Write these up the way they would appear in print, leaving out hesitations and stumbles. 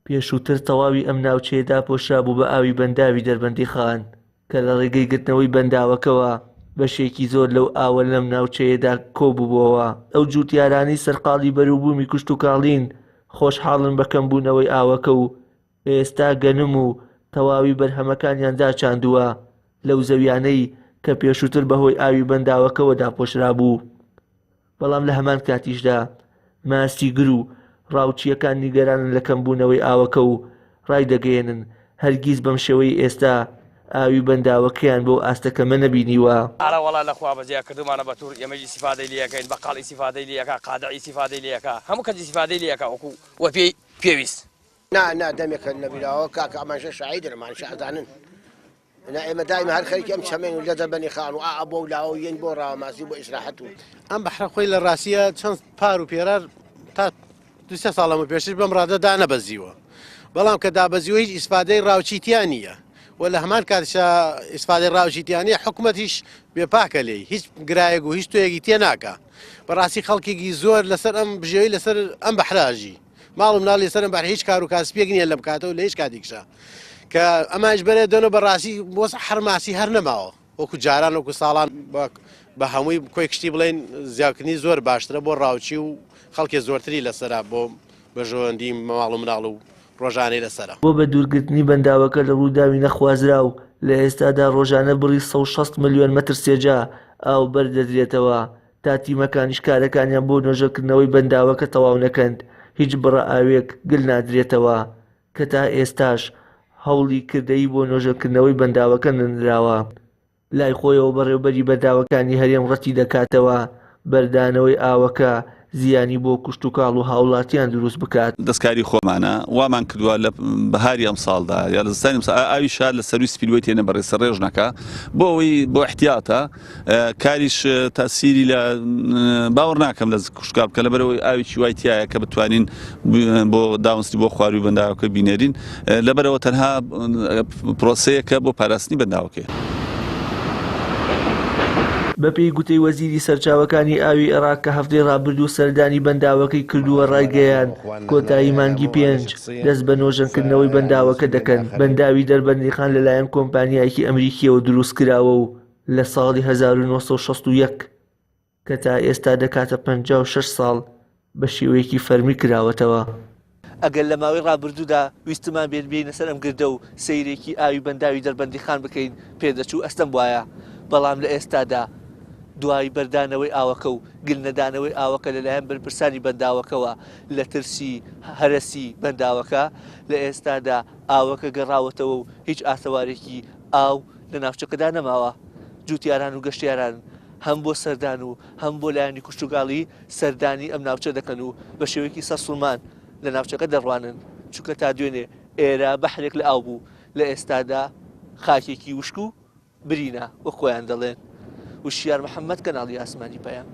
پێشووتر تەواوی ئەم ناوچەیە داپۆشرابوو بە ئاوی بەنداوی دەربەندیخان، کە لە ڕێگەی گرتنەوەی بەنداوەکەوە بەشێکی زۆر لەو ئاوە لەم ناوچەیەدا کۆببووەوە. ئەو جووتیارانەی سەرقاڵی بەروبوومی کشتوکاڵین خۆشحاڵن بە کەمبوونەوەی ئاوەکە و ئێستا گەنم و تەواوی بەرهەمەکانیان داچاندووە لەو زەویانەی کە پێشووتر بەهۆی ئاوی بەنداوەکەوە داپۆشرابوو. بەڵام لە هەمان کاتیشدا ماسیگر و ڕاوچییەکان نیگەرانن لە کەمبوونەوەی ئاوەکە و ڕایدەگەیەنن هەرگیز بەم شێوەی ئێستا ئاوی بەنداوەکەیان بەو ئاستە کەمە نەبینیوە. ئەرە وەڵا لە خوا بەجیا کردومانە بە تور ئێمەش ئیستیفادەی لێ ئەکەین بەقاڵ ئیستیفادەی لێ ئەکا قادع ئیستیفادەی لێ ئەکا هەموو کەس ئیستیفادەی لێ ئەکا وەکو وە پێی پێویست. نا نا دەمێکە نەبیراوە کاکە ئەمانشە شاهیدن ئەمانشە ئەزانن نا ئێمە دایمە هەر خەریکی ئەم چەمەین و لە دەربەنی خان و ئا بۆ لاوە و یەین بۆ ڕاوەماسی و بۆ ئیسراحەت و. ئەم بەحرە خۆی لە ڕاستیە چەند پار و پێرار تا دو سێ ساڵ لەمە پێشتر بەم ڕادە دانەبەزیوە بەڵام کە دابەزیوە هیچ ئیسفادەی ڕاوچی تیا نییە و لە هەمان کاتیشا ئیسفادەی ڕاوچی تیا نییە حکومەتیش بێپاکە لێی هیچ گرایەک و هیچ تۆیەکی تێ ناکا بەڕاستی خەڵکێکی زۆر لەسەر ئەم بژێوی لەسەر ئەم بەحراژی ماڵ و مناڵی لەسەر ئەم بەحرە هیچ کار و کاسپیەک نییە لەم کاتە و لە هیچ کاتێکشا کە ئەمانش بەرێ دەنەوە بەڕاستی وەز هەر ماسی هەر نەماوە وەکو جاران وەکو ساڵان بە هەمووی کۆی کشتی بڵێن زیاکردنی زۆر باشترە بۆ ڕاوچی و خەڵکی زۆرتری لەسەرە بۆ بەژەوەندی ماڵ و مناڵ و ڕۆژانەی لەسەرە. بۆ بەدوورگرتنی بەنداوەکە لە ڕووداوی نەخوازراو، لە ئێستادا ڕۆژانە بڕی 160 ملیۆن مەتر سێجا ئاو بەردەدرێتەوە، تا تیمەکانیش کارەکانیان بۆ نۆژەنکردنەوەی بەنداوەکە تەواو نەکەن هیچ بڕە ئاوێک گل نادرێتەوە، کە تا ئێستاش هەوڵی کردەیی بۆ نۆژەنکردنەوەی بەنداوەکە نەنراوە. لای خۆیەوە بەڕێوبەری بەنداوەکانی هەرێم ڕەتیدەکاتەوە بەردانەوەی ئاوەکە زیانی بۆ کشتوکاڵ و هاوڵاتیان دروست بکات. دەستکاری خۆمانە وامان کردووە لە بەهاری ئەمساڵدا یا لە زستانی ئەمساڵ ئاوی شار لە سەروی سپیلوەی تێنە بەڕێ سەرڕێژ نەکا بۆ ئەوەی بۆ احتیاطە کاریش تاسیری لە باوەڕ ناکەم لە کوشتکار بکە لەبەرەوەی ئاوێکی وای تایە کە بتوانین بۆ داونستی بۆ خواروی بەنداوەکە بینێرین لەبەرەوە تەنها پرۆسەیەکە بۆ پاراستنی بەنداوەکەی. بەپێی گوتەی وەزیری سەرچاوەکانی ئاوی عێراق کە هەفتەی ڕابردوو سەردانی بەنداوەکەی کردووە ڕایگەیاند، کۆتایی مانگی پێنج دەست بە نۆژەنکردنەوەی بەنداوەکە دەکەن. بەنداوی دەربەندیخان لەلایەن کۆمپانیایەکی ئەمریکییەوە دروستکراوە و لە ساڵی 1961 کە تا ئێستا دەکاتە 56 ساڵ بە شێوەیەکی فەرمی کراوەتەوە. ئەگەر لە ماوەی ڕابردوودا ویستمان بێت بێینە سەر ئەم گردە و سەیرێکی ئاوی بەنداوی دەربەندیخان بکەین پێدەچوو ئەستەم بوایە، بەڵام لە ئێستادا دوای بەردانەوەی ئاوەکە و گل نەدانەوەی ئاوەکە لەلایەن بەرپرسانی بەنداوەکەوە لە ترسی هەرەسی بەنداوەکە، لە ئێستادا ئاوەکە گەڕاوەتەوە و هیچ ئاسەوارێکی ئاو لە ناوچەکەدا نەماوە. جووتیاران و گەشتیاران هەم بۆ سەردان و هەم بۆ لایەنی کشتوکاڵی سەردانی ئەم ناوچە دەکەن و بە شێوەیەکی سەرسوڕمان لە ناوچەکە دەڕوانن، چونکە تا دوێنێ ئێرە بەحرێک لە ئاو بوو، لە ئێستادا خاکێکی وشک و برینە وەک خۆیان دەڵێن. وشیار محەمەد، کەناڵی ئاسمانی پەیام،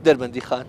دەربەندیخان.